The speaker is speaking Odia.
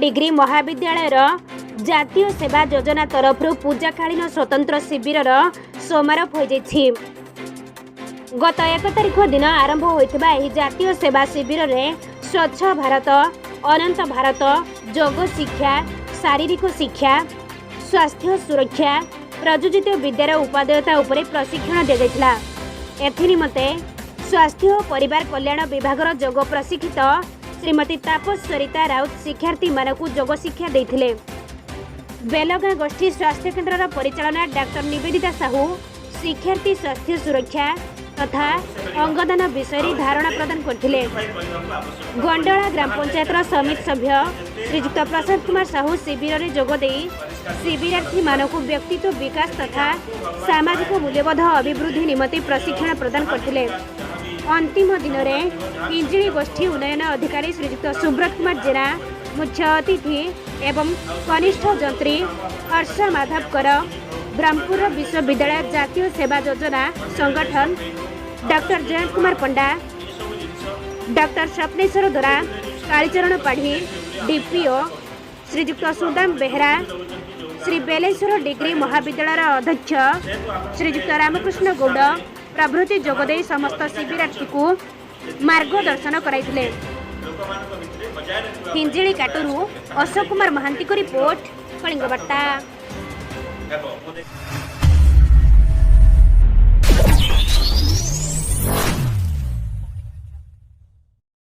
ଡିଗ୍ରୀ ମହାବିଦ୍ୟାଳୟର ଜାତୀୟ ସେବା ଯୋଜନା ତରଫରୁ ପୂଜାକାଳୀନ ସ୍ୱତନ୍ତ୍ର ଶିବିରର ଶୁଭାରମ୍ଭ ହୋଇଯାଇଛି। ଗତ 1 ତାରିଖ ଦିନ ଆରମ୍ଭ ହୋଇଥିବା ଏହି ଜାତୀୟ ସେବା ଶିବିରରେ ସ୍ୱଚ୍ଛ ଭାରତ, ଅନନ୍ତ ଭାରତ, ଯୋଗ ଶିକ୍ଷା, ଶାରୀରିକ ଶିକ୍ଷା, ସ୍ୱାସ୍ଥ୍ୟ ସୁରକ୍ଷା, ପ୍ରଯୁକ୍ତି ବିଦ୍ୟାର ଉପାଦେୟତା ଉପରେ ପ୍ରଶିକ୍ଷଣ ଦିଆଯାଇଥିଲା। ଏଥିନିମନ୍ତେ ସ୍ୱାସ୍ଥ୍ୟ ଓ ପରିବାର କଲ୍ୟାଣ ବିଭାଗର ଯୋଗ ପ୍ରଶିକ୍ଷିତ ଶ୍ରୀମତୀ ତାପସ ସରିତା ରାଉତ ଶିକ୍ଷାର୍ଥୀମାନଙ୍କୁ ଯୋଗ ଶିକ୍ଷା ଦେଇଥିଲେ। ବେଲଗାଁ ଗୋଷ୍ଠୀ ସ୍ୱାସ୍ଥ୍ୟ କେନ୍ଦ୍ରର ପରିଚାଳନା ଡାକ୍ତର ନିବେଦିତା ସାହୁ ଶିକ୍ଷାର୍ଥୀ ସ୍ୱାସ୍ଥ୍ୟ ସୁରକ୍ଷା ତଥା ଅଙ୍ଗଦାନ ବିଷୟରେ ଧାରଣା ପ୍ରଦାନ କରିଥିଲେ। ଗଣ୍ଡଳା ଗ୍ରାମ ପଞ୍ଚାୟତର ସମିତି ସଭ୍ୟ ଶ୍ରୀଯୁକ୍ତ ପ୍ରଶାନ୍ତ କୁମାର ସାହୁ ଶିବିରରେ ଯୋଗଦେଇ ଶିବିରାର୍ଥୀମାନଙ୍କୁ ବ୍ୟକ୍ତିତ୍ୱ ବିକାଶ ତଥା ସାମାଜିକ ମୂଲ୍ୟବୋଧ ଅଭିବୃଦ୍ଧି ନିମନ୍ତେ ପ୍ରଶିକ୍ଷଣ ପ୍ରଦାନ କରିଥିଲେ। ଅନ୍ତିମ ଦିନରେ ହିଞ୍ଜିଳି ଗୋଷ୍ଠୀ ଉନ୍ନୟନ ଅଧିକାରୀ ଶ୍ରୀଯୁକ୍ତ ସୁବ୍ରତ କୁମାର ଜେନା ମୁଖ୍ୟ ଅତିଥି ଏବଂ କନିଷ୍ଠ ଯନ୍ତ୍ରୀ ହର୍ଷ ମାଧବ କର, ବ୍ରହ୍ମପୁର ବିଶ୍ୱବିଦ୍ୟାଳୟ ଜାତୀୟ ସେବା ଯୋଜନା ସଂଗଠନ ଡକ୍ଟର ଜୟନ୍ତ କୁମାର ପଣ୍ଡା, ଡକ୍ଟର ସ୍ୱପ୍ନେଶ୍ୱର ଦୋରା, କାଳୀଚରଣ ପାଢ଼ୀ, ଡିପିଓ ଶ୍ରୀଯୁକ୍ତ ସୁଦାମ ବେହେରା, ଶ୍ରୀ ବେଲେଶ୍ୱର ଡିଗ୍ରୀ ମହାବିଦ୍ୟାଳୟର ଅଧ୍ୟକ୍ଷ ଶ୍ରୀଯୁକ୍ତ ରାମକୃଷ୍ଣ ଗୌଡ଼ ପ୍ରଭୃତି ଯୋଗଦେଇ ସମସ୍ତ ଶିବିରାର୍ଥୀକୁ ମାର୍ଗଦର୍ଶନ କରାଇଥିଲେ। ହିଞ୍ଜିଳି କାଟୁରୁ ଅଶୋକ କୁମାର ମହାନ୍ତିଙ୍କ ରିପୋର୍ଟ, କଳିଙ୍ଗ ବାର୍ତ୍ତା। ହେବ ମୁଁ।